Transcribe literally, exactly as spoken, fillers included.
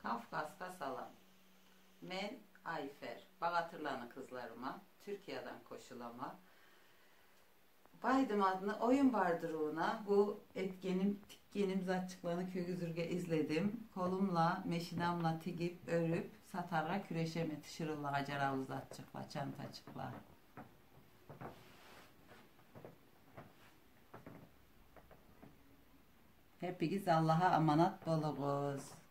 Кавказгъа салам. Мен Айфер, Багъатырланы къызларыма, Тюркияден къошулама. Байдым адны оюн бардырыуна бу этгеним, тикгеним затчыкъланы кёргюзюрге изледим. Къолумла, машинамла тигип, ёрюп, сатаргъа кюрешеме, тиширыулагъа джараулу затчыкъла, чантачыкъла. Хепигиз Аллахха аманат болугъуз.